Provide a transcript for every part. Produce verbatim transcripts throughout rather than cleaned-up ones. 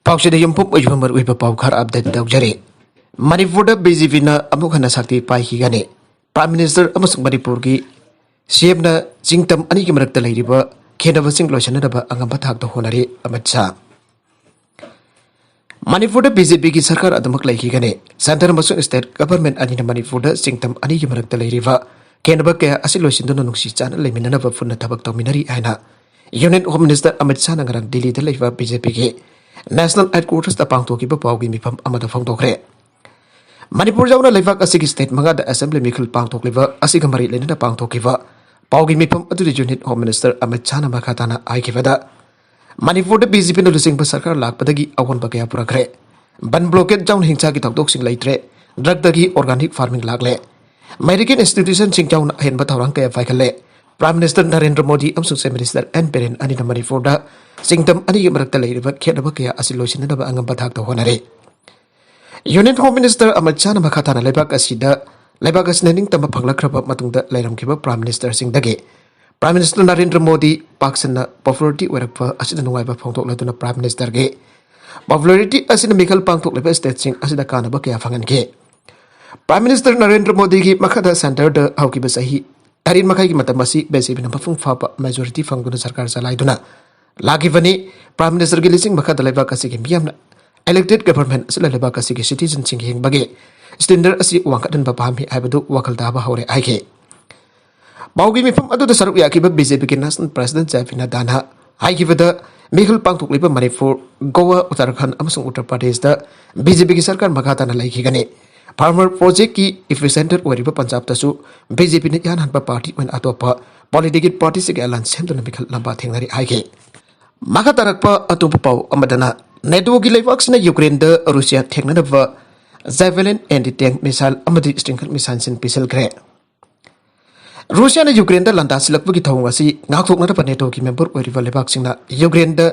ꯄꯥꯎꯁꯤꯗ ꯌꯨꯝꯐꯝ ꯑꯣꯏꯕ ꯃꯔꯨꯑꯣꯏꯕ ꯄꯥꯎ ꯈꯔ ꯑꯞꯗꯦꯠ ꯇꯧꯖꯔꯤ꯫ ꯃꯅꯤꯄꯨꯔꯗ ꯕꯤ ꯖꯦ ꯄꯤꯅ ꯑꯃꯨꯛ ꯍꯟꯅ ꯁꯛꯇꯤ ꯄꯥꯏꯈꯤꯒꯅꯤ꯫ ꯄ꯭ꯔꯥꯏꯝ ꯃꯤꯅꯤꯁꯇꯔ ꯑꯃꯁꯨꯡ ꯃꯅꯤꯄꯨꯔꯒꯤ ꯁꯤ ꯑꯦꯝꯅ ꯆꯤꯡꯇꯝ ꯑꯅꯤꯒꯤ ꯃꯔꯛꯇ ꯂꯩꯔꯤꯕ ꯈꯦꯠꯅꯕꯁꯤꯡ ꯂꯣꯏꯁꯤꯟꯅꯅꯕ ꯑꯉꯝꯕ ꯊꯥꯛꯇ ꯍꯣꯠꯅꯔꯤ꯫ ꯑꯃꯤꯠ ꯁꯥꯍ꯫ ꯃꯅꯤꯄꯨꯔꯗ ꯕꯤ ꯖꯦ ꯄꯤꯒꯤ ꯁꯔꯀꯥꯔ ꯑꯗꯨꯃꯛ ꯂꯩꯈꯤꯒꯅꯤ꯫ ꯁꯦꯟꯇꯔ ꯑꯃꯁꯨꯡ ꯁ꯭ꯇꯦꯠ ꯒꯚꯔꯟꯃꯦꯟꯠ ꯑꯅꯤꯅ ꯃꯅꯤꯄꯨꯔꯗ ꯆꯤꯡꯇꯝ ꯑꯅꯤꯒꯤ ꯃꯔꯛꯇ ꯂꯩꯔꯤꯕ ꯈꯦꯠꯅꯕ ꯀꯌꯥ ꯑꯁꯤ ꯂꯣꯏꯁꯤꯟꯗꯨꯅ ꯅꯨꯡꯁꯤ ꯆꯥꯟꯅ ꯂꯩꯃꯤꯟꯅꯅꯕ ꯄꯨꯟꯅ ꯊꯕꯛ ꯇꯧꯃꯤꯟꯅꯔꯤ ꯍꯥꯏꯅ ꯌꯨꯅꯤꯌꯟ ꯍꯣꯝ ꯃꯤꯅꯤꯁꯇꯔ ꯑꯃꯤꯠ ꯁꯥꯍꯅ ꯉꯔꯥꯡ ꯗꯤꯜꯂꯤꯗ ꯂꯩꯕ ꯕꯤ ꯖꯦ ꯄꯤꯒꯤ ꯅꯦꯁꯅꯦꯜ ꯍꯦꯗꯀ꯭ꯋꯥꯇꯔꯁꯇ ꯄꯥꯡꯊꯣꯛꯈꯤꯕ ꯄꯥꯎꯒꯤ ꯃꯤꯐꯝ ꯑꯃꯗ ꯐꯣꯡꯗꯣꯛꯈ꯭ꯔꯦ꯫ ꯃꯅꯤꯄꯨꯔ ꯌꯥꯎꯅ ꯂꯩꯕꯥꯛ ꯑꯁꯤꯒꯤ ꯁ꯭ꯇꯦꯠ ꯃꯉꯥꯗ ꯑꯦꯁꯦꯝꯕ꯭ꯂꯤ ꯃꯤꯈꯜ ꯄꯥꯡꯊꯣꯛꯂꯤꯕ ꯑꯁꯤꯒ ꯃꯔꯤ ꯂꯩꯅꯅ ꯄꯥꯡꯊꯣꯛꯈꯤꯕ ꯄꯥꯎꯒꯤ ꯃꯤꯐꯝ ꯑꯗꯨꯗ ꯌꯨꯅꯤꯌꯟ ꯍꯣꯝ ꯃꯤꯅꯤꯁꯇꯔ ꯑꯃꯤꯠ ꯁꯥꯍꯅ ꯃꯈꯥ ꯇꯥꯅ ꯍꯥꯏꯈꯤꯕꯗ, ꯃꯅꯤꯄꯨꯔꯗ ꯕꯤ ꯖꯦ ꯄꯤꯅ ꯂꯨꯆꯤꯡꯕ ꯁꯔꯀꯥꯔ ꯂꯥꯛꯄꯗꯒꯤ ꯑꯑꯣꯟꯕ ꯀꯌꯥ ꯄꯨꯔꯛꯈ꯭ꯔꯦ꯫ ꯕꯟ ꯕ꯭ꯂꯣꯀꯦꯠ ꯌꯥꯎꯅ ꯍꯤꯡꯁꯥꯒꯤ ꯊꯧꯗꯣꯛꯁꯤꯡ ꯂꯩꯇ꯭ꯔꯦ꯫ ꯗ꯭ꯔꯒꯇꯒꯤ ꯑꯣꯔꯒꯥꯅꯤꯛ ꯐꯥꯔꯃꯤꯡ ꯂꯥꯛꯂꯦ꯫ ꯃꯦꯔꯤꯀꯦꯟ ꯏꯟꯁꯇꯤꯇ꯭ꯌꯨꯁꯟꯁꯤꯡ ꯌꯥꯎꯅ ꯑꯍꯦꯟꯕ ꯊꯧꯔꯥꯡ ꯀꯌꯥ ꯄꯥꯏꯈꯠꯂꯦ꯫ ꯄ꯭ꯔꯥꯏꯝ ꯃꯤꯅꯤꯁꯇꯔ ꯅꯔꯦꯟꯗ꯭ꯔ ꯃꯣꯗꯤ ꯑꯃꯁꯨꯡ ꯆꯤꯐ ꯃꯤꯅꯤꯁꯇꯔ ꯑꯦꯟ ꯕꯤꯔꯦꯟ ꯑꯅꯤꯅ ꯃꯅꯤꯄꯨꯔꯗ ꯆꯤꯡꯇꯝ ꯑꯅꯤꯒꯤ ꯃꯔꯛꯇ ꯂꯩꯔꯤꯕ ꯈꯦꯠꯅꯕ ꯀꯌꯥ ꯑꯁꯤ ꯂꯣꯏꯁꯤꯟꯅꯅꯕ ꯑꯉꯝꯕ ꯊꯥꯛꯇ ꯍꯣꯠꯅꯔꯤ꯫ ꯌꯨꯅꯤꯌꯟ ꯍꯣꯝ ꯃꯤꯅꯤꯁꯇꯔ ꯑꯃꯤꯠ ꯁꯥꯍꯅ ꯃꯈꯥ ꯇꯥꯅ ꯂꯩꯕꯥꯛ ꯑꯁꯤꯗ, ꯂꯩꯕꯥꯛ ꯑꯁꯤꯅ ꯅꯤꯡꯇꯝꯕ ꯐꯪꯂꯛꯈ꯭ꯔꯕ ꯃꯇꯨꯡꯗ ꯂꯩꯔꯝꯈꯤꯕ ꯄ꯭ꯔꯥꯏꯝ ꯃꯤꯅꯤꯁꯇꯔꯁꯤꯡꯗꯒꯤ ꯄ꯭ꯔꯥꯏꯝ ꯃꯤꯅꯤꯁꯇꯔ ꯅꯔꯦꯟꯗ꯭ꯔ ꯃꯣꯗꯤ ꯄꯥꯛ ꯁꯟꯅ ꯄꯣꯄꯨꯂꯔꯤꯇꯤ ꯑꯣꯏꯔꯛꯄ ꯑꯁꯤꯗ ꯅꯨꯡꯉꯥꯏꯕ ꯐꯣꯡꯗꯣꯛꯂꯗꯨꯅ ꯄ꯭ꯔꯥꯏꯝ ꯃꯤꯅꯤꯁꯇꯔꯒꯤ ꯄꯣꯄꯨꯂꯔꯤꯇꯤ ꯑꯁꯤꯅ ꯃꯤꯈꯜ ꯄꯥꯡꯊꯣꯛꯂꯤꯕ ꯁ꯭ꯇꯦꯠꯁꯤꯡ ꯑꯁꯤꯗ ꯀꯥꯟꯅꯕ ꯀꯌꯥ ꯐꯪꯍꯟꯈꯤ꯫ ꯄ꯭ꯔꯥꯏꯝ ꯃꯤꯅꯤꯁꯇꯔ ꯅꯔꯦꯟꯗ꯭ꯔ ꯃꯣꯗꯤꯒꯤ ꯃꯈꯥꯗ ꯁꯦꯟꯇꯔꯗ ꯍꯧꯈꯤꯕ ꯆꯍꯤ ꯇꯔꯦꯠ ꯃꯈꯥꯏꯒꯤ ꯃꯇꯝ ꯑꯁꯤ ꯕꯤ ꯖꯦ ꯄꯤꯅ ꯃꯄꯨꯡ ꯐꯥꯕ ꯃꯦꯖꯣꯔꯤꯇꯤ ꯐꯪꯗꯨꯅ ꯁꯔꯀꯥꯔ ꯆꯂꯥꯏꯗꯨꯅ ꯂꯥꯛꯈꯤꯕꯅꯤ꯫ ꯄ꯭ꯔꯥꯏꯝ ꯃꯤꯅꯤꯁꯇꯔꯒꯤ ꯂꯨꯆꯤꯡ ꯃꯈꯥꯗ ꯂꯩꯕꯥꯛ ꯑꯁꯤꯒꯤ ꯃꯤꯌꯥꯝꯅ ꯏꯂꯦꯛꯇꯦꯗ ꯒꯚꯔꯟꯃꯦꯟꯠ ꯑꯁꯤꯅ ꯂꯩꯕꯥꯛ ꯑꯁꯤꯒꯤ ꯁꯤꯇꯤꯖꯟꯁꯤꯡꯒꯤ ꯍꯤꯡꯕꯒꯤ ꯁ꯭ꯇꯦꯟꯗꯔꯗ ꯑꯁꯤ ꯋꯥꯡꯈꯠꯍꯟꯕ ꯄꯥꯝꯃꯤ ꯍꯥꯏꯕꯗꯨ ꯋꯥꯈꯜ ꯇꯥꯕ ꯍꯧꯔꯦ ꯍꯥꯏꯈꯤ꯫ ꯄꯥꯎꯒꯤ ꯃꯤꯐꯝ ꯑꯗꯨꯗ ꯁꯔꯨꯛ ꯌꯥꯈꯤꯕ ꯕꯤ ꯖꯦ ꯄꯤꯒꯤ ꯅꯦꯁꯅꯦꯜ ꯄ꯭ꯔꯦꯁꯤꯗꯦꯟꯠ ꯖꯦ ꯄꯤ ꯅꯗ꯭ꯗꯥꯅ ꯍꯥꯏꯈꯤꯕꯗ, ꯃꯤꯈꯜ ꯄꯥꯡꯊꯣꯛꯂꯤꯕ ꯃꯅꯤꯄꯨꯔ, ꯒꯣꯋꯥ, ꯎꯠꯇꯔꯥꯈꯟꯗ ꯑꯃꯁꯨꯡ ꯎꯠꯇꯔ ꯄ꯭ꯔꯗꯦꯁꯇ ꯕꯤ ꯖꯦ ꯄꯤꯒꯤ ꯁꯔꯀꯥꯔ ꯃꯈꯥ ꯇꯥꯅ ꯂꯩꯈꯤꯒꯅꯤ꯫ ꯐꯥꯔꯃꯔ ꯄ꯭ꯔꯣꯖꯦꯛꯀꯤ ꯏꯄꯤꯁꯦꯟꯇꯔ ꯑꯣꯏꯔꯤꯕ ꯄꯟꯖꯥꯕꯇꯁꯨ ꯕꯤ ꯖꯦ ꯄꯤꯅ ꯏꯍꯥꯟ ꯍꯥꯟꯕ ꯄꯥꯔꯇꯤ ꯑꯣꯏꯅ ꯑꯇꯣꯞꯄ ꯄꯣꯂꯤꯇꯤꯀꯦꯜ ꯄꯥꯔꯇꯤꯁꯤꯡꯒꯤ ꯑꯦꯂꯥꯌꯟꯁ ꯁꯦꯝꯗꯨꯅ ꯃꯤꯈꯜ ꯂꯝꯕꯥ ꯊꯦꯡꯅꯔꯤ ꯍꯥꯏꯈꯤ꯫ ꯃꯈꯥ ꯇꯥꯔꯛꯄ ꯑꯇꯣꯞꯄ ꯄꯥꯎ ꯑꯃꯗꯅ, ꯅꯦꯇꯣꯒꯤ ꯂꯩꯕꯥꯛꯁꯤꯡꯅ ꯌꯨꯀ꯭ꯔꯦꯟꯗ ꯔꯨꯁꯤꯌꯥ ꯊꯦꯡꯅꯅꯕ ꯖꯦꯚꯦꯂꯤꯟ ꯑꯦꯟꯇꯤ ꯇꯦꯡ ꯃꯤꯁꯥꯏꯜ ꯑꯃꯗꯤ ꯁ꯭ꯇꯤꯡꯒꯔ ꯃꯤꯁꯥꯏꯜꯁꯤꯡ ꯄꯤꯁꯤꯟꯈ꯭ꯔꯦ꯫ ꯔꯨꯁꯤꯌꯥꯅ ꯌꯨꯀ꯭ꯔꯦꯟꯗ ꯂꯥꯟꯗꯥꯁꯤꯜꯂꯛꯄꯒꯤ ꯊꯧꯑꯣꯡ ꯑꯁꯤ ꯉꯥꯛꯊꯣꯛꯅꯅꯕ ꯅꯦꯇꯣꯒꯤ ꯃꯦꯝꯕꯔ ꯑꯣꯏꯔꯤꯕ ꯂꯩꯕꯥꯛꯁꯤꯡꯅ ꯌꯨꯀ꯭ꯔꯦꯟꯗ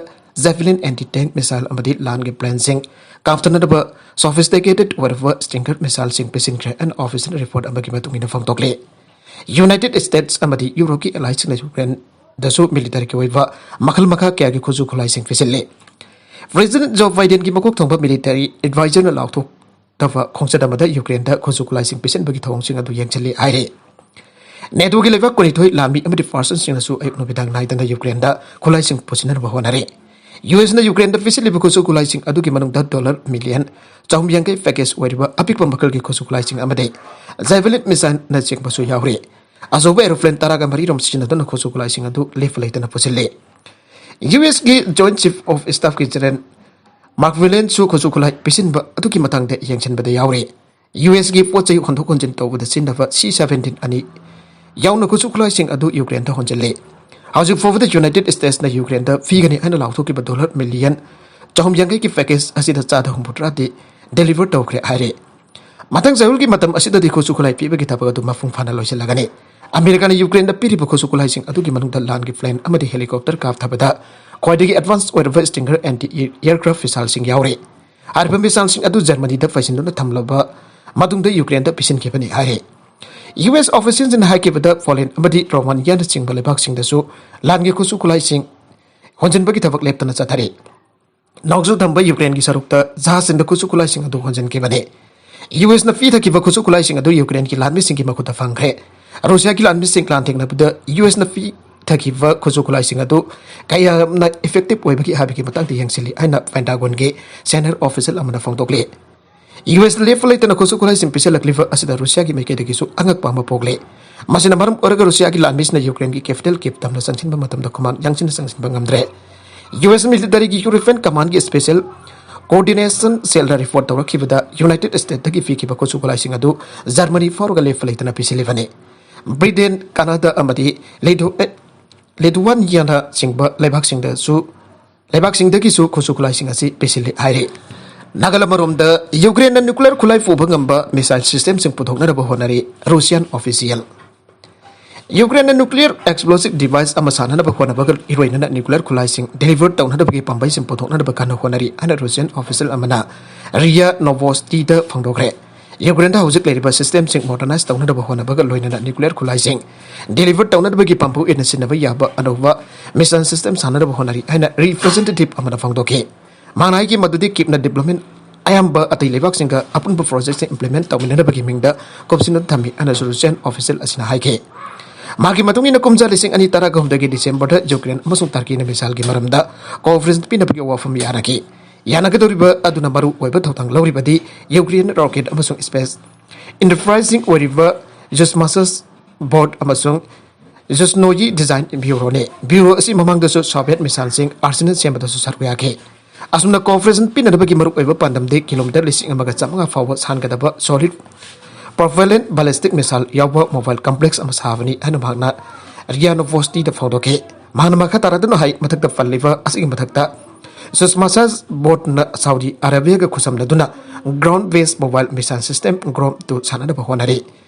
ꯖꯦꯚꯦꯂꯤꯟ ꯑꯦꯟꯇꯤ ꯇꯦꯡ ꯃꯤꯁꯥꯏꯜ ꯑꯃꯗꯤ ꯂꯥꯟꯒꯤ ꯄ꯭ꯂꯦꯟꯁꯤꯡ ꯀꯥꯞꯊꯅꯅꯕ ꯁꯣꯐꯤꯁꯇꯤꯀꯦꯇꯦꯗ ꯑꯣꯏꯔꯕ ꯁ꯭ꯇꯤꯡꯒꯔ ꯃꯤꯁꯥꯏꯜꯁꯤꯡ ꯄꯤꯁꯤꯟꯈ꯭ꯔꯦ ꯍꯥꯏꯅ ꯑꯣꯐꯤꯁꯤꯌꯦꯜ ꯔꯤꯄꯣꯔꯠ ꯑꯃꯒꯤ ꯃꯇꯨꯡ ꯏꯟꯅ ꯐꯣꯡꯗꯣꯛꯂꯤ꯫ ꯌꯨꯅꯥꯏꯇꯦꯗ ꯁ꯭ꯇꯦꯠꯁ ꯑꯃꯗꯤ ꯌꯨꯔꯣꯞꯀꯤ ꯑꯦꯂꯥꯏꯁꯤꯡꯅ ꯌꯨꯀ꯭ꯔꯦꯟꯗꯁꯨ ꯃꯤꯂꯤꯇꯔꯤꯒꯤ ꯑꯣꯏꯕ ꯃꯈꯜ ꯃꯈꯥ ꯀꯌꯥꯒꯤ ꯈꯨꯠꯁꯨ ꯈꯨꯠꯂꯥꯏꯁꯤꯡ ꯄꯤꯁꯤꯜꯂꯤ꯫ President Joe Bidenꯒꯤ ꯃꯀꯣꯛ ꯊꯣꯡꯕ military advisorꯅ ꯂꯥꯎꯊꯣꯛꯇꯕ ꯈꯣꯡꯆꯠ ꯑꯃꯗ ꯌꯨꯀ꯭ꯔꯦꯟꯗ ꯈꯨꯠꯁꯨ ꯈꯨꯠꯂꯥꯏꯁꯤꯡ ꯄꯤꯁꯤꯟꯕꯒꯤ ꯊꯧꯑꯣꯡꯁꯤꯡ ꯑꯗꯨ ꯌꯦꯡꯁꯤꯜꯂꯤ ꯍꯥꯏꯔꯤ꯫ ꯅꯦꯇꯣꯒꯤ ꯂꯩꯕꯥꯛ ꯀꯨꯟꯅꯤꯊꯣꯏ ꯂꯥꯟꯃꯤ ꯑꯃꯗꯤ ꯄꯥꯔꯁꯟꯁꯤꯡꯅꯁꯨ ꯑꯌꯨꯛ ꯅꯨꯃꯤꯗꯥꯡ ꯅꯥꯏꯗꯅ ꯌꯨꯀ꯭ꯔꯦꯟꯗ ꯈꯨꯠꯂꯥꯏꯁꯤꯡ ꯄꯨꯁꯤꯟꯅꯅꯕ ꯍꯣꯠꯅꯔꯤ꯫ ꯌꯨ ꯑꯦꯁꯅ ꯌꯨꯀ꯭ꯔꯦꯟꯗ ꯄꯤꯁꯤꯜꯂꯤꯕ ꯈꯨꯠꯁꯨ ꯈꯨꯠꯂꯥꯏꯁꯤꯡ ꯑꯗꯨꯒꯤ ꯃꯅꯨꯡꯗ ꯗꯣꯂꯔ ꯃꯤꯂꯤꯌꯟ ꯆꯍꯨꯝ ꯌꯥꯡꯈꯩ package ꯑꯣꯏꯔꯤꯕ ꯑꯄꯤꯛꯄ ꯃꯈꯜꯒꯤ ꯈꯨꯠꯁꯨ ꯈꯨꯠꯂꯥꯏꯁꯤꯡ ꯑꯃꯗꯤ Javelin missileꯅꯆꯤꯡꯕꯁꯨ ꯌꯥꯎꯔꯤ꯫ ꯑꯆꯧꯕ aeroplane ꯇꯔꯥꯒ ꯃꯔꯤꯔꯣꯝ ꯁꯤꯖꯤꯟꯅꯗꯨꯅ ꯈꯨꯠꯁꯨ ꯈꯨꯠꯂꯥꯏꯁꯤꯡ ꯑꯗꯨ ꯂꯦꯞꯄ ꯂꯩꯇꯅ ꯄꯨꯁꯤꯜꯂꯤ꯫ ꯌꯨ ꯑꯦꯁꯀꯤ Joint Chief of Staffꯀꯤ General Mark Millerꯁꯨ ꯈꯨꯠꯁꯨ ꯈꯨꯠꯂꯥꯏ ꯄꯤꯁꯤꯟꯕ ꯑꯗꯨꯒꯤ ꯃꯇꯥꯡꯗ ꯌꯦꯡꯁꯤꯟꯕꯗ ꯌꯥꯎꯔꯤ꯫ ꯌꯨ ꯑꯦꯁꯀꯤ ꯄꯣꯠ ꯆꯩ ꯍꯣꯟꯗꯣꯛ ꯍꯣꯟꯖꯤꯟ ꯇꯧꯕꯗ ꯁꯤꯖꯤꯟꯅꯕ ꯁꯤ ꯁꯚꯦꯟꯇꯤꯟ ꯑꯅꯤ ꯌꯥꯎꯅ ꯈꯨꯠꯁꯨ ꯈꯨꯠꯂꯥꯏꯁꯤꯡ ꯑꯗꯨ ꯌꯨꯀ꯭ꯔꯦꯟꯗ ꯍꯣꯟꯖꯤꯜꯂꯤ꯫ ꯍꯧꯖꯤꯛ ꯐꯥꯎꯕꯗ ꯌꯨꯅꯥꯏꯇꯦꯗ ꯁ꯭ꯇꯦꯠꯁꯅ ꯌꯨꯀ꯭ꯔꯦꯟꯗ ꯄꯤꯒꯅꯤ ꯍꯥꯏꯅ ꯂꯥꯎꯊꯣꯛꯈꯤꯕ ꯗꯣꯂꯔ ꯃꯤꯂꯤꯌꯟ ꯆꯍꯨꯝ ꯌꯥꯡꯈꯩꯒꯤ package ꯑꯁꯤꯗ ꯆꯥꯗ ꯍꯨꯝꯐꯨꯇꯔꯥꯗꯤ deliver ꯇꯧꯈ꯭ꯔꯦ ꯍꯥꯏꯔꯤ꯫ ꯃꯊꯪ ꯆꯌꯣꯜꯒꯤ ꯃꯇꯝ ꯑꯁꯤꯗꯗꯤ ꯈꯨꯠꯁꯨ ꯈꯨꯠꯂꯥꯏ ꯄꯤꯕꯒꯤ ꯊꯕꯛ ꯑꯗꯨ ꯃꯄꯨꯡ ꯐꯥꯅ ꯂꯣꯏꯁꯤꯜꯂꯒꯅꯤ꯫ ꯑꯃꯦꯔꯤꯀꯥꯅ ꯌꯨꯀ꯭ꯔꯦꯟꯗ ꯄꯤꯔꯤꯕ ꯈꯨꯠꯁꯨ ꯈꯨꯠꯂꯥꯏꯁꯤꯡ ꯑꯗꯨꯒꯤ ꯃꯅꯨꯡꯗ ꯂꯥꯟꯒꯤ plane ꯑꯃꯗꯤ helicopter ꯀꯥꯞꯊꯕꯗ ꯈ꯭ꯋꯥꯏꯗꯒꯤ advance ꯑꯣꯏꯔꯕ Stinger anti aircraft missileꯁꯤꯡ ꯌꯥꯎꯔꯤ꯫ ꯍꯥꯏꯔꯤꯕ missileꯁꯤꯡ ꯑꯗꯨ ꯖꯔꯃꯅꯤꯗ ꯄꯩꯁꯤꯟꯗꯨꯅ ꯊꯝꯂꯕ ꯃꯇꯨꯡꯗ ꯌꯨꯀ꯭ꯔꯦꯟꯗ ꯄꯤꯁꯤꯟꯈꯤꯕꯅꯤ ꯍꯥꯏꯔꯤ꯫ ꯌꯨ ꯑꯦꯁ officialꯁꯤꯡꯅ ꯍꯥꯏꯈꯤꯕꯗ ꯄꯣꯂꯦꯟ ꯑꯃꯗꯤ ꯔꯣꯃꯥꯅꯤꯌꯥꯅꯆꯤꯡꯕ ꯂꯩꯕꯥꯛꯁꯤꯡꯗꯁꯨ ꯂꯥꯟꯒꯤ ꯈꯨꯠꯁꯨ ꯈꯨꯠꯂꯥꯏꯁꯤꯡ ꯍꯣꯟꯖꯤꯟꯕꯒꯤ ꯊꯕꯛ ꯂꯦꯞꯇꯅ ꯆꯠꯊꯔꯤ꯫ ꯅꯣꯡꯖꯨ ꯊꯪꯕ ꯌꯨꯀ꯭ꯔꯦꯟꯒꯤ ꯁꯔꯨꯛꯇ ꯖꯍꯥꯖꯁꯤꯡꯗ ꯈꯨꯠꯁꯨ ꯈꯨꯠꯂꯥꯏꯁꯤꯡ ꯑꯗꯨ ꯍꯣꯟꯖꯤꯟꯈꯤꯕꯅꯤ꯫ ꯌꯨ ꯑꯦꯁꯅ ꯄꯤꯊꯈꯤꯕ ꯈꯨꯠꯁꯨ ꯈꯨꯠꯂꯥꯏꯁꯤꯡ ꯑꯗꯨ ꯌꯨꯀ꯭ꯔꯦꯟꯒꯤ ꯂꯥꯟꯃꯤꯁꯤꯡꯒꯤ ꯃꯈꯨꯠꯇ ꯐꯪꯈ꯭ꯔꯦ꯫ ꯔꯨꯁꯤꯌꯥꯒꯤ ꯂꯥꯟꯃꯤꯁꯤꯡ ꯂꯥꯟꯊꯦꯡꯅꯕꯗ ꯌꯨ ꯑꯦꯁꯅ ꯄꯤꯊꯈꯤꯕ ꯈꯨꯠꯁꯨ ꯈꯨꯠꯂꯥꯏꯁꯤꯡ ꯑꯗꯨ ꯀꯌꯥꯝꯅ effective ꯑꯣꯏꯕꯒꯦ ꯍꯥꯏꯕꯒꯤ ꯃꯇꯥꯡꯗ ꯌꯦꯡꯁꯤꯜꯂꯤ ꯍꯥꯏꯅ ꯄꯦꯟꯇꯥꯒꯣꯟꯒꯤ senior official ꯑꯃꯅ ꯐꯣꯡꯗꯣꯛꯂꯤ꯫ ꯌꯨ ꯑꯦꯁ ꯂꯦꯞꯄ ꯂꯩꯇꯅ ꯈꯨꯠꯁꯨ ꯈꯨꯠꯂꯥꯏꯁꯤꯡ ꯄꯤꯁꯤꯜꯂꯛꯂꯤꯕ ꯑꯁꯤꯗ ꯔꯨꯁꯤꯌꯥꯒꯤ ꯃꯥꯏꯀꯩꯗꯒꯤꯁꯨ ꯑꯉꯛꯄ ꯑꯃ ꯄꯣꯛꯂꯦ꯫ ꯃꯁꯤꯅ ꯃꯔꯝ ꯑꯣꯏꯔꯒ ꯔꯨꯁꯤꯌꯥꯒꯤ ꯂꯥꯟꯃꯤꯁꯤꯡꯅ ꯌꯨꯀ꯭ꯔꯦꯟꯒꯤ capital Kyiv ꯇꯝꯅ ꯆꯪꯁꯤꯟꯕ ꯃꯇꯝꯗ ꯈꯨꯃꯥꯡ ꯌꯥꯡꯁꯤꯟꯅ ꯆꯪꯁꯤꯟꯕ ꯉꯝꯗ꯭ꯔꯦ꯫ ꯌꯨ ꯑꯦꯁ militaryꯒꯤ European commandꯒꯤ special coordination cellꯅ report ꯇꯧꯔꯛꯈꯤꯕꯗ ꯌꯨꯅꯥꯏꯇꯦꯗ ꯁ꯭ꯇꯦꯠꯇꯒꯤ ꯄꯤꯈꯤꯕ ꯈꯨꯠꯁꯨ ꯈꯨꯠꯂꯥꯏꯁꯤꯡ ꯑꯗꯨ ꯖꯔꯃꯅꯤ ꯐꯥꯎꯔꯒ ꯂꯦꯞꯄ ꯂꯩꯇꯅ ꯄꯤꯁꯤꯜꯂꯤꯕꯅꯤ꯫ ꯕ꯭ꯔꯤꯇꯦꯟ, ꯀꯅꯥꯗꯥ ꯑꯃꯗꯤ ꯂꯤꯊꯨ-, ꯂꯤꯊꯨꯋꯥꯅꯤꯌꯥꯅꯆꯤꯡꯕ ꯂꯩꯕꯥꯛꯁꯤꯡꯗꯁꯨ, ꯂꯩꯕꯥꯛꯁꯤꯡꯗꯒꯤꯁꯨ ꯈꯨꯠꯁꯨ ꯈꯨꯠꯂꯥꯏꯁꯤꯡ ꯑꯁꯤ ꯄꯤꯁꯤꯜꯂꯤ ꯍꯥꯏꯔꯤ꯫ ꯅꯥꯒꯜ ꯑꯃꯔꯣꯝꯗ ꯌꯨꯀ꯭ꯔꯦꯟꯅ nuclear ꯈꯨꯠꯂꯥꯏ ꯄꯨꯕ ꯉꯝꯕ missile systemꯁꯤꯡ ꯄꯨꯊꯣꯛꯅꯅꯕ ꯍꯣꯠꯅꯔꯤ Russian official꯫ ꯌꯨꯀ꯭ꯔꯦꯟꯅ nuclear explosive device ꯑꯃ ꯁꯥꯅꯅꯕ ꯍꯣꯠꯅꯕꯒ ꯏꯔꯣꯏꯅꯅ nuclear ꯈꯨꯠꯂꯥꯏꯁꯤꯡ deliver ꯇꯧꯅꯅꯕꯒꯤ ꯄꯥꯝꯕꯩꯁꯤꯡ ꯄꯨꯊꯣꯛꯅꯅꯕ ꯀꯟꯅ ꯍꯣꯠꯅꯔꯤ ꯍꯥꯏꯅ Russian official ꯑꯃꯅ ꯔꯤꯌꯥ ꯅꯣꯚꯣꯁꯇꯤꯗ ꯐꯣꯡꯗꯣꯛꯈ꯭ꯔꯦ꯫ ꯌꯨꯀ꯭ꯔꯦꯟꯗ ꯍꯧꯖꯤꯛ ꯂꯩꯔꯤꯕ systemꯁꯤꯡ modernize ꯇꯧꯅꯅꯕ ꯍꯣꯠꯅꯕꯒ ꯂꯣꯏꯅꯅ nuclear ꯈꯨꯠꯂꯥꯏꯁꯤꯡ deliver ꯇꯧꯅꯕꯒꯤ ꯄꯥꯝꯕꯩ ꯑꯣꯏꯅ ꯁꯤꯖꯤꯟꯅꯕ ꯌꯥꯕ ꯑꯅꯧꯕ missile system ꯁꯥꯅꯅꯕ ꯍꯣꯠꯅꯔꯤ ꯍꯥꯏꯅ representative ꯑꯃꯅ ꯐꯣꯡꯗꯣꯛꯈꯤ꯫ ꯃꯍꯥꯛꯅ ꯍꯥꯏꯈꯤ ꯃꯗꯨꯗꯤ ꯀꯤꯞꯅ development ꯑꯌꯥꯝꯕ ꯑꯇꯩ ꯂꯩꯕꯥꯛꯁꯤꯡꯒ ꯑꯄꯨꯟꯕ projectꯁꯤꯡ implement ꯇꯧꯃꯤꯟꯅꯅꯕꯒꯤ ꯃꯤꯡꯗ ꯀꯨꯞꯁꯤꯟꯅ ꯊꯝꯃꯤ ꯍꯥꯏꯅꯁꯨ Russian official ꯑꯁꯤꯅ ꯍꯥꯏꯈꯤ꯫ ꯃꯍꯥꯛꯀꯤ ꯃꯇꯨꯡ ꯏꯟꯅ ꯀꯨꯝꯖꯥ ꯂꯤꯁꯤꯡ ꯑꯅꯤ ꯇꯔꯥꯒ ꯍꯨꯝꯗꯣꯏꯒꯤ Decemberꯗ Ukraine ꯑꯃꯁꯨꯡ Turkeyꯅ missileꯒꯤ ꯃꯔꯝꯗ cooperation ꯄꯤꯅꯕꯒꯤ ꯋꯥꯐꯝ ꯌꯥꯅꯈꯤ꯫ ꯌꯥꯅꯒꯗꯧꯔꯤꯕ ꯑꯗꯨꯅ ꯃꯔꯨ ꯑꯣꯏꯕ ꯊꯧꯗꯥꯡ ꯂꯧꯔꯤꯕꯗꯤ Ukraine rocket ꯑꯃꯁꯨꯡ space enterpriseꯁꯤꯡ ꯑꯣꯏꯔꯤꯕ Yuzhmash bot ꯑꯃꯁꯨꯡ Yuzhnoye design bureauꯅꯤ꯫ Bureau ꯑꯁꯤ ꯃꯃꯥꯡꯗꯁꯨ Soviet missileꯁꯤꯡ arsenal ꯁꯦꯝꯕꯗꯁꯨ ꯁꯔꯨꯛ ꯌꯥꯈꯤ꯫ ꯑꯁꯨꯝꯅ cooperation ꯄꯤꯅꯅꯕꯒꯤ ꯃꯔꯨꯑꯣꯏꯕ ꯄꯥꯟꯗꯝꯗꯤ ꯀꯤꯂꯣꯃꯤꯇꯔ ꯂꯤꯁꯤꯡ ꯑꯃꯒ ꯆꯥꯃꯉꯥ ꯐꯥꯎꯕ ꯁꯥꯟꯒꯗꯕ solid propellant ballistic missile ꯌꯥꯎꯕ mobile complex ꯑꯃ ꯁꯥꯕꯅꯤ ꯍꯥꯏꯅ ꯃꯍꯥꯛꯅ ꯔꯤꯌꯥ ꯅꯣꯚꯣꯁꯇꯤꯗ ꯐꯣꯡꯗꯣꯛꯈꯤ꯫ ꯃꯍꯥꯛꯅ ꯃꯈꯥ ꯇꯥꯔꯗꯨꯅ ꯍꯥꯏ, ꯃꯊꯛꯇ ꯄꯜꯂꯤꯕ ꯑꯁꯤꯒꯤ ꯃꯊꯛꯇ Yuzhmash botꯅ ꯁꯥꯎꯗꯤ ꯑꯔꯥꯕꯤꯌꯥꯒ ꯈꯨꯠꯁꯝꯅꯗꯨꯅ ground based mobile missile system Grom two ꯁꯥꯟꯅꯅꯕ ꯍꯣꯠꯅꯔꯤ꯫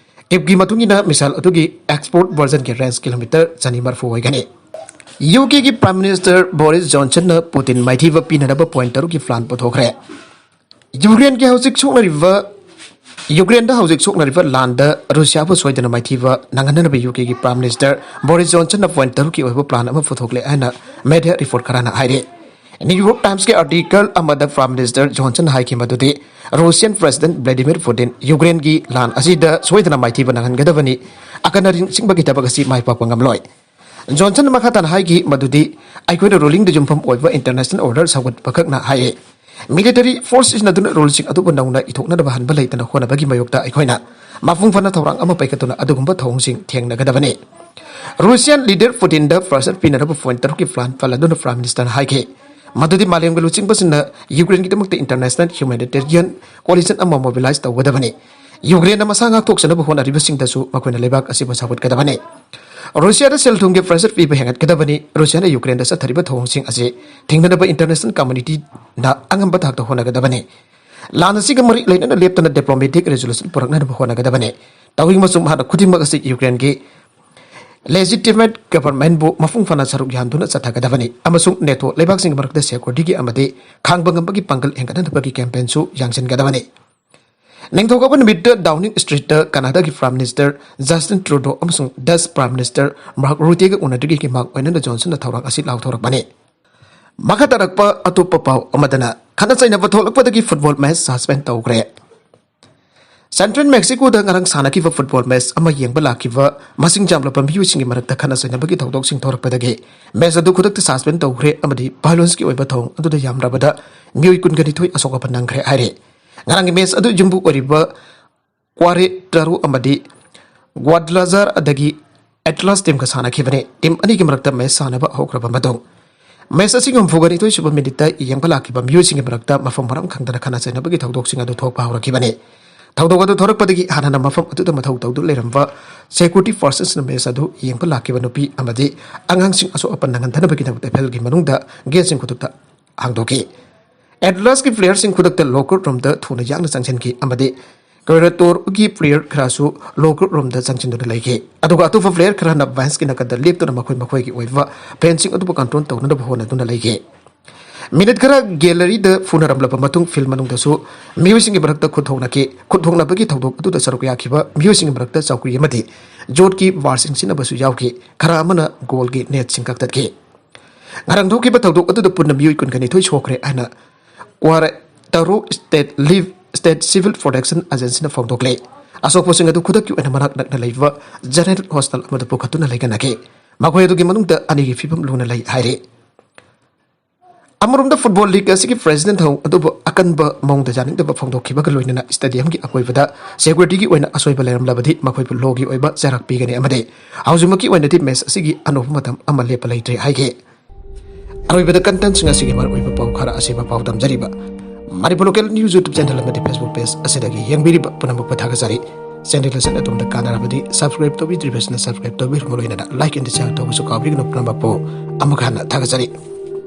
ꯀꯤꯞꯀꯤ ꯃꯇꯨꯡ ꯏꯟꯅ missile ꯑꯗꯨꯒꯤ export versionꯒꯤ range ꯀꯤꯂꯣꯃꯤꯇꯔ ꯆꯅꯤ ꯃꯔꯤꯐꯨ ꯑꯣꯏꯒꯅꯤ꯫ UKꯒꯤ Prime Minister Boris Johnsonꯅ Putin ꯃꯥꯏꯊꯤꯕ ꯄꯤꯅꯅꯕ point ꯇꯔꯨꯛꯀꯤ plan ꯄꯨꯊꯣꯛꯈ꯭ꯔꯦ꯫ ꯌꯨꯀ꯭ꯔꯦꯟꯒꯤ ꯍꯧꯖꯤꯛ ꯁꯣꯛꯅꯔꯤꯕ ꯌꯨꯀ꯭ꯔꯦꯟꯗ ꯍꯧꯖꯤꯛ ꯁꯣꯛꯅꯔꯤꯕ ꯂꯥꯟꯗ ꯔꯨꯁꯤꯌꯥꯕꯨ ꯁꯣꯏꯗꯅ ꯃꯥꯏꯊꯤꯕ ꯅꯪꯍꯟꯅꯅꯕ UKꯒꯤ Prime Minister Boris Johnsonꯅ point ꯇꯔꯨꯛꯀꯤ ꯑꯣꯏꯕ plan ꯑꯃ ꯄꯨꯊꯣꯛꯂꯦ ꯍꯥꯏꯅ media report ꯈꯔꯅ ꯍꯥꯏꯔꯤ꯫ New York Timesꯀꯤ article ꯑꯃꯗ Prime Minister Johnsonꯅ ꯍꯥꯏꯈꯤ ꯃꯗꯨꯗꯤ Russian President Vladimir Putin ꯌꯨꯀ꯭ꯔꯦꯟꯒꯤ ꯂꯥꯟ ꯑꯁꯤꯗ ꯁꯣꯏꯗꯅ ꯃꯥꯏꯊꯤꯕ ꯅꯪꯍꯟꯒꯗꯕꯅꯤ, ꯑꯀꯟꯕ ꯅꯤꯡꯁꯤꯡꯕꯒꯤ ꯊꯕꯛ ꯑꯁꯤ ꯃꯥꯏ ꯄꯥꯛꯄ ꯉꯝꯂꯣꯏ꯫ ꯖꯣꯟꯁꯟꯅ ꯃꯈꯥ ꯇꯥꯅ ꯍꯥꯏꯈꯤ ꯃꯗꯨꯗꯤ ꯑꯩꯈꯣꯏꯅ rulingꯗ ꯌꯨꯝꯐꯝ ꯑꯣꯏꯕ international order ꯁꯧꯒꯠꯄꯈꯛꯅ ꯍꯥꯏꯌꯦ꯫ Military force ꯁꯤꯖꯤꯟꯅꯗꯨꯅ ruleꯁꯤꯡ ꯑꯗꯨꯕꯨ ꯅꯧꯅ ꯏꯊꯣꯛꯅꯅꯕ ꯍꯟꯕ ꯂꯩꯇꯅ ꯍꯣꯠꯅꯕꯒꯤ ꯃꯥꯌꯣꯛꯇ ꯑꯩꯈꯣꯏꯅ ꯃꯄꯨꯡ ꯐꯥꯅ ꯊꯧꯔꯥꯡ ꯑꯃ ꯄꯥꯏꯈꯠꯇꯨꯅ ꯑꯗꯨꯒꯨꯝꯕ ꯊꯧꯑꯣꯡꯁꯤꯡ ꯊꯦꯡꯅꯒꯗꯕꯅꯤ꯫ Russian leader Putinꯗ pressure ꯄꯤꯅꯅꯕ point ꯇꯔꯨꯛꯀꯤ plan ꯄꯜꯂꯗꯨꯅ Prime Ministerꯅ ꯍꯥꯏꯈꯤ ꯃꯗꯨꯗꯤ ꯃꯥꯂꯦꯝꯒꯤ ꯂꯨꯆꯤꯡꯕꯁꯤꯡꯅ ꯌꯨꯀ꯭ꯔꯦꯟꯒꯤꯗꯃꯛꯇ international humanitarian coalition ꯑꯃ mobilize ꯇꯧꯒꯗꯕꯅꯤ꯫ ꯌꯨꯀ꯭ꯔꯦꯟꯅ ꯃꯁꯥ ꯉꯥꯛꯊꯣꯛꯆꯅꯕ ꯍꯣꯠꯅꯔꯤꯕꯁꯤꯡꯗꯁꯨ ꯃꯈꯣꯏꯅ ꯂꯩꯕꯥꯛ ꯑꯁꯤꯕꯨ ꯁꯧꯒꯠꯀꯗꯕꯅꯤ꯫ ꯔꯨꯁꯤꯌꯥꯗ ꯁꯦꯜ ꯊꯨꯝꯒꯤ pressure ꯄꯤꯕ ꯍꯦꯟꯒꯠꯀꯗꯕꯅꯤ꯫ ꯔꯨꯁꯤꯌꯥꯅ ꯌꯨꯀ꯭ꯔꯦꯟꯗ ꯆꯠꯊꯔꯤꯕ ꯊꯧꯑꯣꯡꯁꯤꯡ ꯑꯁꯤ ꯊꯤꯡꯅꯅꯕ international communityꯅ ꯑꯉꯝꯕ ꯊꯥꯛꯇ ꯍꯣꯠꯅꯒꯗꯕꯅꯤ꯫ ꯂꯥꯟ ꯑꯁꯤꯒ ꯃꯔꯤ ꯂꯩꯅꯅ ꯂꯦꯞꯇꯅ diplomatic resolution ꯄꯨꯔꯛꯅꯅꯕ ꯍꯣꯠꯅꯒꯗꯕꯅꯤ꯫ ꯇꯧꯏꯃꯁꯨꯡ ꯃꯍꯥꯛꯅ ꯈꯨꯗꯤꯡꯃꯛ ꯑꯁꯤ ꯌꯨꯀ꯭ꯔꯦꯟꯒꯤ legitimate governmentꯕꯨ ꯃꯄꯨꯡ ꯐꯥꯅ ꯁꯔꯨꯛ ꯌꯥꯍꯟꯗꯨꯅ ꯆꯠꯊꯒꯗꯕꯅꯤ ꯑꯃꯁꯨꯡ NATO ꯂꯩꯕꯥꯛꯁꯤꯡꯒꯤ ꯃꯔꯛꯇ securityꯒꯤ ꯑꯃꯗꯤ ꯈꯥꯡꯕ ꯉꯝꯕꯒꯤ ꯄꯥꯡꯒꯜ ꯍꯦꯟꯒꯠꯍꯟꯅꯕꯒꯤ campaignꯁꯨ ꯌꯥꯡꯁꯤꯟꯒꯗꯕꯅꯤ꯫ ꯅꯤꯡꯊꯧꯀꯥꯕ ꯅꯨꯃꯤꯠꯇ Downing Streetꯇ ꯀꯅꯥꯗꯥꯒꯤ Prime Minister Justin Trudeau ꯑꯃꯁꯨꯡ Dutch Prime Minister Mark Rutteꯒ ꯎꯅꯗ꯭ꯔꯤꯉꯩꯒꯤ ꯃꯥꯡ ꯑꯣꯏꯅꯅ ꯖꯣꯟꯁꯟꯅ ꯊꯧꯔꯥꯡ ꯑꯁꯤ ꯂꯥꯎꯊꯣꯔꯛꯄꯅꯤ꯫ ꯃꯈꯥ ꯇꯥꯔꯛꯄ ꯑꯇꯣꯞꯄ ꯄꯥꯎ ꯑꯃꯗꯅ, ꯈꯠꯅ ꯆꯩꯅꯕ ꯊꯣꯛꯂꯛꯄꯗꯒꯤ ꯐꯨꯠꯕꯣꯜ ꯃꯦꯆ ꯁꯁꯄꯦꯟ ꯇꯧꯈ꯭ꯔꯦ꯫ ꯁꯦꯟꯇ꯭ꯔꯦꯜ ꯃꯦꯛꯁꯤꯀꯣꯗ ꯉꯔꯥꯡ ꯁꯥꯟꯅꯈꯤꯕ ꯐꯨꯠꯕꯣꯜ ꯃꯦꯆ ꯑꯃ ꯌꯦꯡꯕ ꯂꯥꯛꯈꯤꯕ ꯃꯁꯤꯡ ꯌꯥꯝꯂꯕ ꯃꯤꯑꯣꯏꯁꯤꯡꯒꯤ ꯃꯔꯛꯇ ꯈꯠꯅ ꯆꯩꯅꯕꯒꯤ ꯊꯧꯗꯣꯛꯁꯤꯡ ꯊꯣꯔꯛꯄꯗꯒꯤ ꯃꯦꯆ ꯑꯗꯨ ꯈꯨꯗꯛꯇ ꯁꯁꯄꯦꯟ ꯇꯧꯈ꯭ꯔꯦ ꯑꯃꯗꯤ ꯚꯥꯏꯑꯣꯂꯦꯟꯁꯀꯤ ꯑꯣꯏꯕ ꯊꯧꯑꯣꯡ ꯑꯗꯨꯗ ꯌꯥꯝꯂꯕꯗ ꯃꯤꯑꯣꯏ ꯀꯨꯟꯒ ꯅꯤꯊꯣꯏ ꯑꯁꯣꯛ ꯑꯄꯟ ꯅꯪꯈ꯭ꯔꯦ ꯍꯥꯏꯔꯦ꯫ ꯉꯔꯥꯡꯒꯤ ꯃꯦꯆ ꯑꯗꯨ ꯌꯨꯝꯕꯨ ꯑꯣꯏꯔꯤꯕ ꯀ꯭ꯋꯥꯔꯦ ꯇꯔꯨ ꯑꯃꯗꯤ ꯒ꯭ꯋꯥꯗꯂꯥꯖꯥꯔ ꯑꯗꯒꯤ ꯑꯦꯠꯂꯥꯁ ꯇꯤꯝꯒ ꯁꯥꯟꯅꯈꯤꯕꯅꯤ꯫ ꯇꯤꯝ ꯑꯅꯤꯒꯤ ꯃꯔꯛꯇ ꯃꯦꯆ ꯁꯥꯟꯅꯕ ꯍꯧꯈ꯭ꯔꯕ ꯃꯇꯨꯡ ꯃꯦꯆ ꯑꯁꯤꯒꯤ ꯍꯨꯝꯐꯨꯒ ꯅꯤꯊꯣꯏ ꯁꯨꯕ ꯃꯤꯅꯤꯠꯇ ꯌꯦꯡꯕ ꯂꯥꯛꯈꯤꯕ ꯃꯤꯑꯣꯏꯁꯤꯡꯒꯤ ꯃꯔꯛꯇ ꯃꯐꯝ ꯃꯔꯝ ꯈꯪꯗꯅ ꯈꯠꯅ ꯆꯩꯅꯕꯒꯤ ꯊꯧꯗꯣꯛꯁꯤꯡ ꯑꯗꯨ ꯊꯣꯛꯄ ꯍꯧꯔꯛꯈꯤꯕꯅꯤ꯫ ꯊꯧꯗꯣꯛ ꯑꯗꯨ ꯊꯣꯔꯛꯄꯗꯒꯤ ꯍꯥꯟꯅꯅ ꯃꯐꯝ ꯑꯗꯨꯗ ꯃꯊꯧ ꯇꯧꯗꯨꯅ ꯂꯩꯔꯝꯕ ꯁꯦꯀ꯭ꯌꯨꯔꯤꯇꯤ ꯐꯣꯔꯁꯦꯁꯅ ꯃꯦꯆ ꯑꯗꯨ ꯌꯦꯡꯕ ꯂꯥꯛꯈꯤꯕ ꯅꯨꯄꯤ ꯑꯃꯗꯤ ꯑꯉꯥꯡꯁꯤꯡ ꯑꯁꯣꯛ ꯑꯄꯟ ꯅꯪꯍꯟꯗꯅꯕꯒꯤꯗꯃꯛꯇ ꯐꯤꯜꯒꯤ ꯃꯅꯨꯡꯗ ꯒꯦꯠꯁꯤꯡ ꯈꯨꯗꯛꯇ ꯍꯥꯡꯗꯣꯛꯈꯤ꯫ ꯑꯦꯠꯂꯥꯁꯀꯤ ꯄ꯭ꯂꯦꯌꯔꯁꯤꯡ ꯈꯨꯗꯛꯇ ꯂꯣꯀꯔ ꯔꯨꯝꯗ ꯊꯨꯅ ꯌꯥꯡꯅ ꯆꯪꯁꯤꯟꯈꯤ ꯑꯃꯗꯤ ꯀ꯭ꯋꯦꯔꯦꯇꯣꯔꯒꯤ ꯄ꯭ꯂꯦꯌꯔ ꯈꯔꯁꯨ ꯂꯣꯀꯔ ꯔꯨꯝꯗ ꯆꯪꯁꯤꯟꯗꯨꯅ ꯂꯩꯈꯤ꯫ ꯑꯗꯨꯒ ꯑꯇꯣꯞꯄ ꯄ꯭ꯂꯦꯌꯔ ꯈꯔꯅ ꯕꯦꯟꯁꯀꯤ ꯅꯥꯀꯟꯗ ꯂꯦꯞꯇꯨꯅ ꯃꯈꯣꯏ ꯃꯈꯣꯏꯒꯤ ꯑꯣꯏꯕ ꯐꯦꯟꯁꯤꯡ ꯑꯗꯨꯕꯨ ꯀꯟꯇ꯭ꯔꯣꯜ ꯇꯧꯅꯅꯕ ꯍꯣꯠꯅꯗꯨꯅ ꯂꯩꯈꯤ꯫ ꯃꯤꯅꯤꯠ ꯈꯔ ꯒꯦꯂꯔꯤꯗ ꯐꯨꯅꯔꯝꯂꯕ ꯃꯇꯨꯡ ꯐꯤꯜ ꯃꯅꯨꯡꯗꯁꯨ ꯃꯤꯑꯣꯏꯁꯤꯡꯒꯤ ꯃꯔꯛꯇ ꯈꯨꯠ ꯊꯣꯛꯅꯈꯤ꯫ ꯈꯨꯠ ꯊꯣꯛꯅꯕꯒꯤ ꯊꯧꯗꯣꯛ ꯑꯗꯨꯗ ꯁꯔꯨꯛ ꯌꯥꯈꯤꯕ ꯃꯤꯑꯣꯏꯁꯤꯡꯒꯤ ꯃꯔꯛꯇ ꯆꯧꯀ꯭ꯔꯤ ꯑꯃꯗꯤ ꯌꯣꯠꯀꯤ ꯕꯥꯔꯁꯤꯡ ꯁꯤꯖꯤꯟꯅꯕꯁꯨ ꯌꯥꯎꯈꯤ꯫ ꯈꯔ ꯑꯃꯅ ꯒꯣꯜꯒꯤ ꯅꯦꯠꯁꯤꯡ ꯀꯛꯊꯠꯈꯤ꯫ ꯉꯔꯥꯡ ꯊꯣꯛꯈꯤꯕ ꯊꯧꯗꯣꯛ ꯑꯗꯨꯗ ꯄꯨꯟꯅ ꯃꯤꯑꯣꯏ ꯀꯨꯟꯒ ꯅꯤꯊꯣꯏ ꯁꯣꯛꯈ꯭ꯔꯦ ꯍꯥꯏꯅ ꯀ꯭ꯋꯥꯔꯦ ꯇꯔꯨꯛ ꯁ꯭ꯇꯦꯠ ꯂꯤꯚ ꯁ꯭ꯇꯦꯠ ꯁꯤꯚꯤꯜ ꯄ꯭ꯔꯣꯇꯦꯛꯁꯟ ꯑꯦꯖꯦꯟꯁꯤꯅ ꯐꯣꯡꯗꯣꯛꯂꯦ꯫ ꯑꯁꯣꯛꯄꯁꯤꯡ ꯑꯗꯨ ꯈꯨꯗꯛꯀꯤ ꯑꯣꯏꯅ ꯃꯅꯥꯛ ꯅꯛꯅ ꯂꯩꯕ ꯖꯦꯅꯔꯦꯜ ꯍꯣꯁꯄꯤꯇꯥꯜ ꯑꯃꯗ ꯄꯨꯈꯠꯇꯨꯅ ꯂꯩꯉꯥꯛꯅꯈꯤ꯫ ꯃꯈꯣꯏ ꯑꯗꯨꯒꯤ ꯃꯅꯨꯡꯗ ꯑꯅꯤꯒꯤ ꯐꯤꯕꯝ ꯂꯨꯅ ꯂꯩ ꯍꯥꯏꯔꯤ꯫ ꯑꯃꯔꯣꯝꯗ ꯐꯨꯠꯕꯣꯜ ꯂꯤꯒ ꯑꯁꯤꯒꯤ ꯄ꯭ꯔꯦꯁꯤꯗꯦꯟ ꯊꯧ ꯑꯗꯨꯕꯨ ꯑꯀꯟꯕ ꯃꯑꯣꯡꯗ ꯌꯥꯅꯤꯡꯗꯕ ꯐꯣꯡꯗꯣꯛꯈꯤꯕꯒ ꯂꯣꯏꯅꯅ ꯁ꯭ꯇꯦꯗꯤꯌꯝꯒꯤ ꯑꯀꯣꯏꯕꯗ ꯁꯦꯀ꯭ꯌꯨꯔꯤꯇꯤꯒꯤ ꯑꯣꯏꯅ ꯑꯁꯣꯏꯕ ꯂꯩꯔꯝꯂꯕꯗꯤ ꯃꯈꯣꯏꯕꯨ ꯂꯣꯒꯤ ꯑꯣꯏꯕ ꯆꯩꯔꯥꯛ ꯄꯤꯒꯅꯤ ꯑꯃꯗꯤ ꯍꯧꯖꯤꯛꯃꯛꯀꯤ ꯑꯣꯏꯅꯗꯤ ꯃꯦꯆ ꯑꯁꯤꯒꯤ ꯑꯅꯧꯕ ꯃꯇꯝ ꯑꯃ ꯂꯦꯞꯄ ꯂꯩꯇ꯭ꯔꯤ ꯍꯥꯏꯈꯤ꯫ ꯑꯔꯣꯏꯕꯗ ꯀꯟꯇꯦꯟꯁꯤꯡ ꯑꯁꯤꯒꯤ ꯃꯔꯨꯑꯣꯏꯕ ꯄꯥꯎ ꯈꯔ ꯑꯁꯤꯕ ꯄꯥꯎꯗꯝꯖꯔꯤꯕ Manipur local news YouTube channel ꯑꯃꯗꯤ ꯐꯦꯁꯕꯨꯛ ꯄꯦꯖ ꯑꯁꯤꯗꯒꯤ ꯌꯦꯡꯕꯤꯔꯤꯕ ꯄꯨꯝꯅꯃꯛꯄꯨ ꯊꯥꯒꯠꯆꯔꯤ꯫ ꯆꯦꯅꯦꯜ ꯑꯁꯤꯅ ꯑꯗꯣꯝꯗ ꯀꯥꯟꯅꯔꯕꯗꯤ ꯁꯕꯁꯀ꯭ꯔꯥꯏꯕ ꯇꯧꯕꯤꯗ꯭ꯔꯤꯕꯁꯤꯅ ꯁꯕꯁꯀ꯭ꯔꯥꯏꯕ ꯇꯧꯕꯤꯔꯕ ꯂꯣꯏꯅꯅ ꯂꯥꯏꯛ ꯑꯦꯟ ꯁꯤꯌꯥꯔ ꯇꯧꯕꯁꯨ ꯀꯥꯎꯕꯤꯒꯅꯨ꯫ ꯄꯨꯝꯅꯃꯛꯄꯨ ꯑꯃꯨꯛ ꯍꯟꯅ ꯊꯥꯒꯠꯆꯔꯤ꯫